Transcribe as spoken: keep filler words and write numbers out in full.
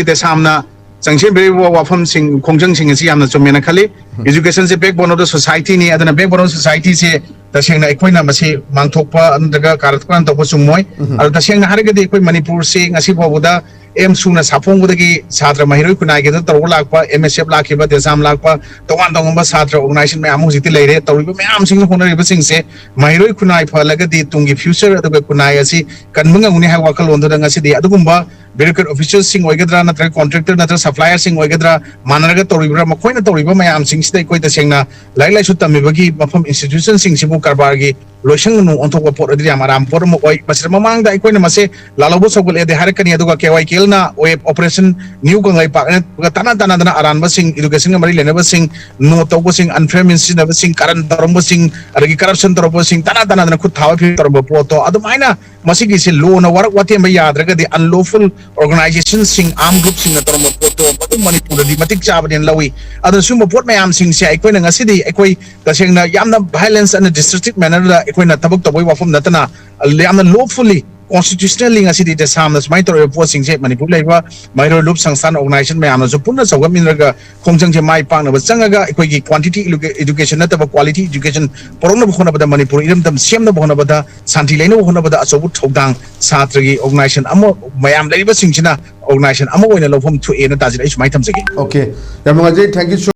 ꯇꯦꯁꯥꯝꯅ ꯆꯪꯁꯤꯟꯕꯤꯔꯤꯕ ꯋꯥꯐꯝꯁꯤꯡ, ꯈꯣꯡꯖꯪꯁꯤꯡ ꯑꯁꯤ ꯌꯥꯝꯅ ꯆꯨꯝꯃꯦꯅ ꯈꯜꯂꯤ꯫ Education say backbone of the society ꯅꯤ, ꯑꯗꯨꯅ backbone of the society ꯁꯦ ꯇꯁꯦꯡꯅ ꯑꯩꯈꯣꯏꯅ ꯃꯁꯤ ꯃꯥꯡꯊꯣꯛꯄ ꯅꯠꯇ꯭ꯔꯒ ꯀꯥꯔꯠ ꯀꯔꯥꯟ ꯇꯧꯕ ꯆꯨꯝꯃꯣꯏ꯫ ꯑꯗꯨ ꯇꯁꯦꯡꯅ ꯍꯥꯏꯔꯒꯗꯤ ꯑꯩꯈꯣꯏ ꯃꯅꯤꯄꯨꯔꯁꯤ ꯉꯁꯤ ꯐꯥꯎꯕꯗ ꯑꯦꯝ ꯁꯨꯅ ꯁꯥꯐꯣꯡꯕꯗꯒꯤ ꯁꯥꯇ꯭ꯔ ꯃꯍꯩꯔꯣꯏ ꯈꯨꯟꯅꯥꯏꯒꯤꯗ ꯇꯧꯔꯒ ꯂꯥꯛꯄ, ꯑꯦꯝ ꯑꯦꯁ ꯑꯦꯐ ꯂꯥꯛꯈꯤꯕ, ꯇꯦꯁꯥꯝ ꯂꯥꯛꯄ, ꯇꯣꯉꯥꯟ ꯇꯣꯉꯥꯟꯕ ꯁꯥꯇ꯭ꯔ organization ꯃꯌꯥꯝ ꯑꯃ ꯍꯧꯖꯤꯛꯇꯤ ꯂꯩꯔꯦ꯫ ꯇꯧꯔꯤꯕ ꯃꯌꯥꯝꯁꯤꯡꯅ ꯍꯣꯠꯅꯔꯤꯕꯁꯤꯡꯁꯦ ꯃꯍꯩꯔꯣꯏ ꯈꯨꯟꯅꯥꯏ ꯐꯍꯜꯂꯒꯗꯤ ꯇꯨꯡꯒꯤ future ꯑꯗꯨꯒ ꯈꯨꯟꯅꯥꯏ ꯑꯁꯤ ꯀꯟꯕ ꯉꯝꯒꯅꯤ ꯍꯥꯏꯕ ꯋꯥꯈꯜꯂꯣꯟꯗꯨꯗ ꯉꯁꯤꯗꯤ ꯑꯗꯨꯒꯨꯝꯕ bureaucrat official ꯁꯤꯡ ꯑꯣꯏꯒꯗ꯭ꯔꯥ, ꯅꯠꯇ꯭ꯔꯒ contractor ꯅꯠꯇ꯭ꯔꯒ supplier ꯁꯤꯡ ꯑꯣꯏꯒꯗ꯭ꯔꯥ, ꯃꯥꯟꯅꯔꯒ ꯇꯧꯔꯤꯕ꯭ꯔꯥ, ꯃꯈꯣꯏꯅ ꯇꯧꯔꯤꯕ ꯃꯌꯥꯝꯁꯤꯡꯁꯤꯗ ꯑꯩꯈꯣꯏ ꯇꯁꯦꯡꯅ ꯂꯥꯏꯔꯤꯛ ꯂꯥꯏꯁꯨ ꯇꯝꯃꯤꯕꯒꯤ ꯃꯐꯝ institution ꯁꯤꯡꯁꯤꯕꯨ ꯀꯔꯕꯥꯔꯒꯤ ꯂꯣꯏꯁꯪ ꯃꯅꯨꯡ ꯑꯣꯟꯊꯣꯛꯄ ꯄꯣꯠ ꯑꯗꯨꯗꯤ ꯌꯥꯝ ꯑꯔꯥꯟꯕ ꯄꯣꯠ ꯑꯃ ꯑꯣꯏ꯫ ꯃꯁꯤꯗ ꯃꯃꯥꯡꯗ ꯑꯩꯈꯣꯏꯅ ꯃꯁꯦ ꯂꯥꯜꯍꯧꯕ ꯁꯧꯒꯠꯂꯦꯗꯤ ꯍꯥꯏꯔꯛꯀꯅꯤ, ꯑꯗꯨꯒ ꯀꯦ ꯋꯥꯏ ꯀꯦ ꯑꯦꯜꯅ ꯋꯦꯕ operation New ꯀꯪꯂꯩꯄꯥꯛ ꯇꯥꯟꯅ ꯇꯥꯟꯅꯗꯅ ꯑꯔꯥꯟꯕꯁꯤꯡ, education ꯒ ꯃꯔꯤ ꯂꯩꯅꯕꯁꯤꯡ, ꯅꯣ ꯇꯧꯕꯁꯤꯡ, unfair means ꯁꯤꯖꯤꯟꯅꯕꯁꯤꯡ, ꯀꯔꯟ ꯇꯧꯔꯝꯕꯁꯤꯡ, ꯑꯗꯒꯤ corruption ꯇꯧꯔꯝꯕꯁꯤꯡ, ꯇꯥꯟꯅ ꯇꯥꯟꯅꯗꯅ ꯈꯨꯠ ꯊꯥꯕ ꯐꯤꯔꯦꯞ ꯇꯧꯔꯝꯕ ꯄꯣꯠꯇꯣ, ꯑꯗꯨꯃꯥꯏꯅ ꯃꯁꯤꯒꯤꯁꯤ ꯂꯣꯅ ꯋꯥꯔꯛ ꯋꯥꯇꯦꯝꯕ ꯌꯥꯗ꯭ꯔꯒꯗꯤ unlawful organization ꯁꯤꯡ, armed group ꯁꯤꯡꯅ ꯇꯧꯔꯝꯕ ꯄꯣꯠꯇꯣ ꯃꯗꯨ ꯃꯅꯤꯄꯨꯔꯗꯗꯤ ꯃꯇꯤꯛ ꯆꯥꯕꯅꯦꯅ ꯂꯧꯏ꯫ ꯑꯗꯨꯅ ꯁꯤꯒꯨꯝꯕ ꯄꯣꯠ ꯃꯌꯥꯝꯁꯤꯡꯁꯦ ꯑꯩꯈꯣꯏꯅ ꯉꯁꯤꯗꯤ ꯑꯩꯈꯣꯏ ꯇꯁꯦꯡꯅ ꯌꯥꯝꯅ violence and destructive manner ꯗ ꯑꯩꯈꯣꯏꯅ ꯊꯕꯛ ꯇꯧꯕꯒꯤ ꯋꯥꯐꯝ ꯅꯠꯇꯅ, ꯌꯥꯝꯅ lawfully, constitutionally ꯉꯁꯤꯗꯤ ꯇꯦꯁꯥꯝꯅ ꯁꯨꯃꯥꯏꯅ ꯇꯧꯔꯤꯕ ꯄꯣꯠꯁꯤꯡꯁꯦ ꯃꯅꯤꯄꯨꯔ ꯂꯩꯔꯤꯕ ꯃꯍꯩꯔꯣꯏ ꯂꯨꯞ ꯁꯪꯁꯊꯥꯟ organization ꯃꯌꯥꯝꯅꯁꯨ ꯄꯨꯟꯅ ꯆꯥꯎꯈꯠꯃꯤꯟꯅꯔꯒ ꯈꯣꯡꯖꯪꯁꯦ ꯃꯥꯏ ꯄꯥꯛꯅꯕ ꯆꯪꯉꯒ ꯑꯩꯈꯣꯏꯒꯤ quantity education ꯅꯠꯇꯕ quality education ꯄꯨꯔꯛꯅꯕ ꯍꯣꯠꯅꯕꯗ, ꯃꯅꯤꯄꯨꯔ ꯏꯔꯝꯗꯝ ꯁꯦꯝꯅꯕ ꯍꯣꯠꯅꯕꯗ, ꯁꯥꯟꯇꯤ ꯂꯩꯅꯕ ꯍꯣꯠꯅꯕꯗ ꯑꯆꯧꯕ ꯊꯧꯗꯥꯡ ꯁꯥꯇ꯭ꯔꯒꯤ organization ꯑꯃ, ꯃꯌꯥꯝ ꯂꯩꯔꯤꯕꯁꯤꯡꯁꯤꯅ organization ꯑꯃ ꯑꯣꯏꯅ ꯂꯧꯐꯝ ꯊꯣꯛꯑꯦꯅ ꯇꯥꯖꯤꯠ ꯑꯩ ꯁꯨꯃꯥꯏꯅ ꯊꯝꯖꯒꯦ꯫ Okay, ꯌꯥꯝ ꯅꯨꯡꯉꯥꯏꯖꯩ, thank you so